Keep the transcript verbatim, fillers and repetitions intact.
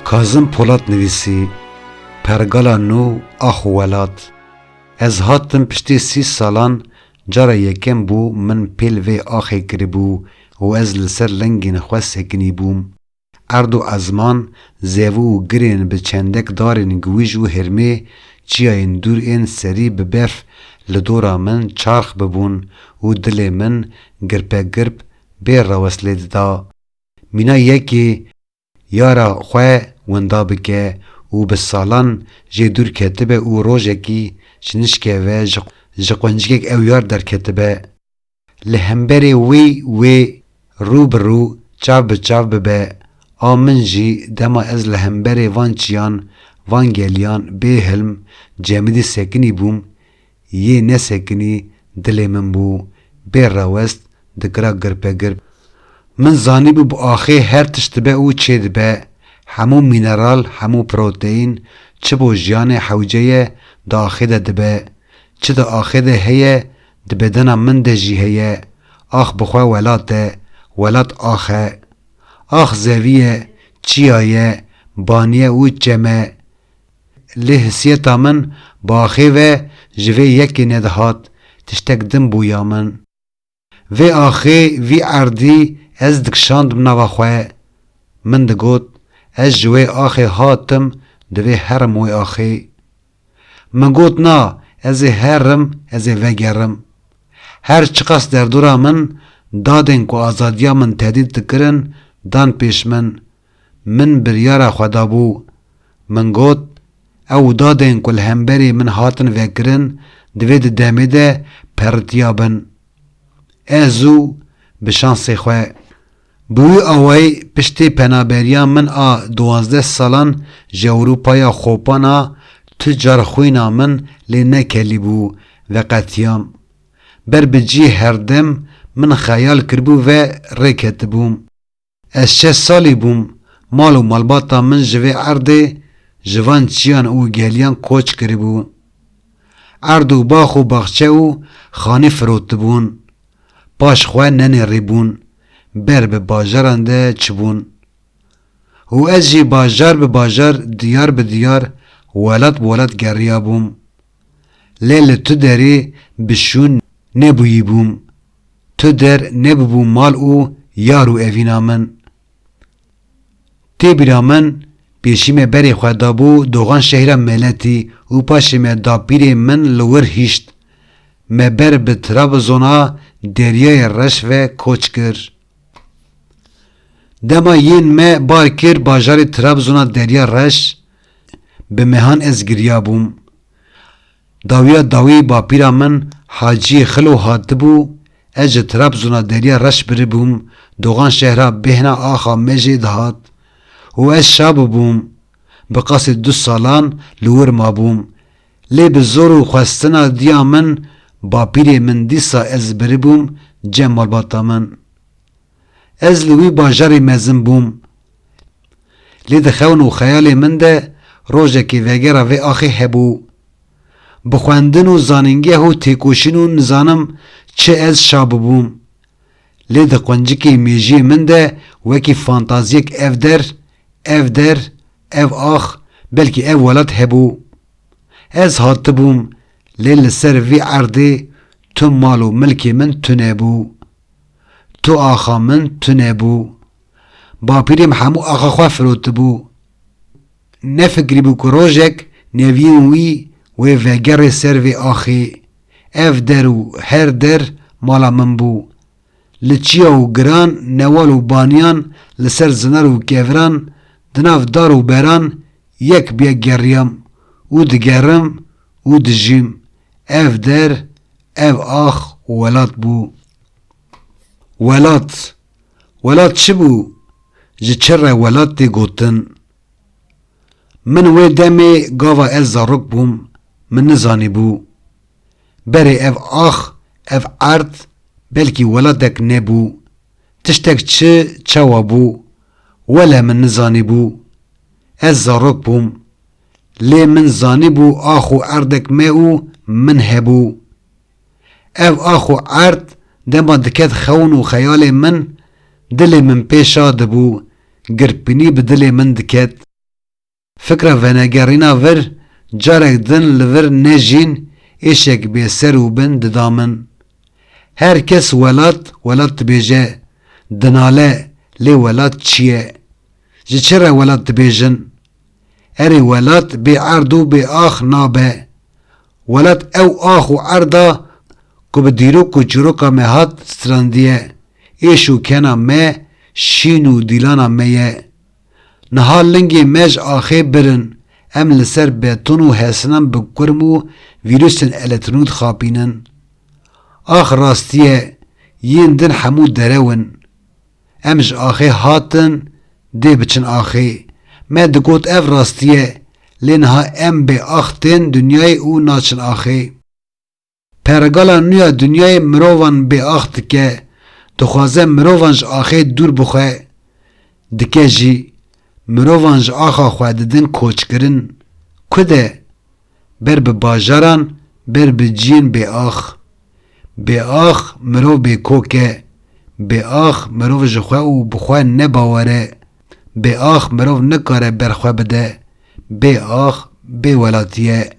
Kazim Polat nivîsî, Pergala nû, Ax û Welat. Ez hatim piştî sî salan, cara yekem bû min pêl vê axê kiribû û ez li ser lengên xwe sekinî bûm. Erd û ezman, zevû û girên bi çendek darên giwîj û hirmê, çiyayên dûr ên serî bi berf li dora min çarx bibûn û dilê min girpegirp bê rewest lê dida. Mîna yekê yara xwe winda bike û bi salan jê dûr ketibe û rojekî ji nişke ve ji, ji quncikek ew yar derketibe. Li hemberê wî wê rû bi rû, çav bi çav bibe. A min jî dema ez li hemberê van çiyan, van geliyan bêhilm, cemidî sekinî bûm, yê nesekinî dilê min bû, bê rewest dikira girpegirp. Min zanîbû bi axê her tişt dibe û çêdibe, hemû mîneral, hemû proteîn, çi bo jiyanê hewce ye, di axê de dibe. Çi di axê de heye, di bedena min de jî heye. Ax bi xwe welat e, welat ax e. Ax zevî ye, çiya ye, baniye û çem e. Lê hisiyeta min bi axê ve ji vê yekê nedihat, tiştek din bû ya min. Vê axê, vî erdî ez dikişandim nava xwe. Min digot, ez ji wê axê hatim, divê herim wê axê. Min got, na, ez ê herim, ez ê vegerim. Her çiqas derdora min dadên ku azadiya min tehdît dikirin, dan pêş min. Min biryara xwe dabû. Min got, ew dadên ku li hemberî min hatin vekirin, divê di demê de peritiya bin. Ez û bi şansê xwe. Bi wî awayî piştê penaberiya min a duwazdeh salan ji Ewropaya xopan a tu car xwîna min lê nekelîbû, veqetiyam. Ber bi cî herdem min xeyal kiribû ve rê ketibûm. Ez şeş salî bûm, mal û malbata min ji vê erdê, ji van çiyan û geliyan koç kiribû. Erd û bax û baxçe û xanî firotibûn. Paş xwe nenêrîbûn, ber bi bajaran de çibûn. Û ez jî bajar bi bajar, diyar bi diyar, welat bi welat geriyabûm. Lê li tu derê bi şûn nebûyîbûm. Tu der nebibû mal û yar û evîna min. Tê bîra min, pêşî me berê xwe dabû Doxan şehra Meletî û paşê me dapîrê min li wir hişt. Me ber bi Trabzona Deryayê Reş ve koç kir. Dema yên me bar kir bajarê Trabzona Derya Reş, bi mehan ez giriya bûm. Dawiya dawî bapîra min Haciyê Xilo hatibû, ez ji Trabzona Derya Reş biribûm, Doxan şehra bêhna axa me jê dihat û ez şa bibûm. Bi qasê du salan li wir mabûm. Lê bi zor û xwestina diya min, bapîrê min dîsa ez biribûm cem malbata min. Ez li wî bajarê mezin bûm. Lê di xewn û xeyalê min de rojekê vegera vê axê hebû. Bi xwendin û zanîngeh û têkoşîn û nizanim çi ez şa bibûm. Lê di quncikê mêjiyê min de wekî fantaziyek ev der, ev der, ev ax, belkî ev welat hebû. Ez hatibûm, lê li ser vî erdê tu mal û milkê min tune bû. Tu axa min tune bû. Bapîrê min hemû axa xwe firotibû. Nefikirîbû ku rojek neviyên wî wê vegerê ser vê axê. Ev der û her der mala min bû. Li çiya û giran, newal û baniyan, li ser zinar û keviran, di nav dar û beran yek bi yek geriyam û digerim û dijîm. Ev der, ev ax welat bû. Welat. Welat çi bû? Ji çi re welat tê gotin? Min wê demê gava ez zarok bûm, min nizanîbû. Berê ev ax, ev erd, belkî welatek nebû. Tiştek çi, çawa bû? Wele min nizanîbû. Ez zarok bûm. Lê min zanîbû ax û erdek me û min hebû. Ev ax û erd dema diket xewn û xeyalê min, dilê min pê şa dibû, girpinî bi dilê min diket. Fikra venegerîna vir, carek din li vir nejîn êşek bê ser û bin dida min. Her kes welat, welat dibêje, dinale, lê welat çi ye? Ji çi re welat dibêjin? Erê, welat bê erd û bê ax nabe. Welat ew ax û erda ku bi dîrok û çîroka me hat strandiye, êş û kena me, şîn û dîlana me ye. Niha lingê me ji axê birin, em li ser beton û hesinan bi kurm û vîrusên elektronîk dixapînin. Ax rastî ye, yên din hemû derew in. Em ji axê hatin, dê biçin axê. Me digot ev rastî ye, lê niha em bê ax tên dinyayê û naçin axê. Pergala nû ya dinyayê mirovan bê ax dike, dixwaze mirovan ji axê dûr bixwe. Dike jî, mirovan ji axa xwe didin koçkirin. Ku de? Ber bi bajaran, ber bi ciyên bê ax. Bê ax mirov bê kok e. Bê ax mirov ji xwe û bi xwe ne bawer e. Bê ax mirov nikare ber xwe bide. Bê ax bê welatî ye.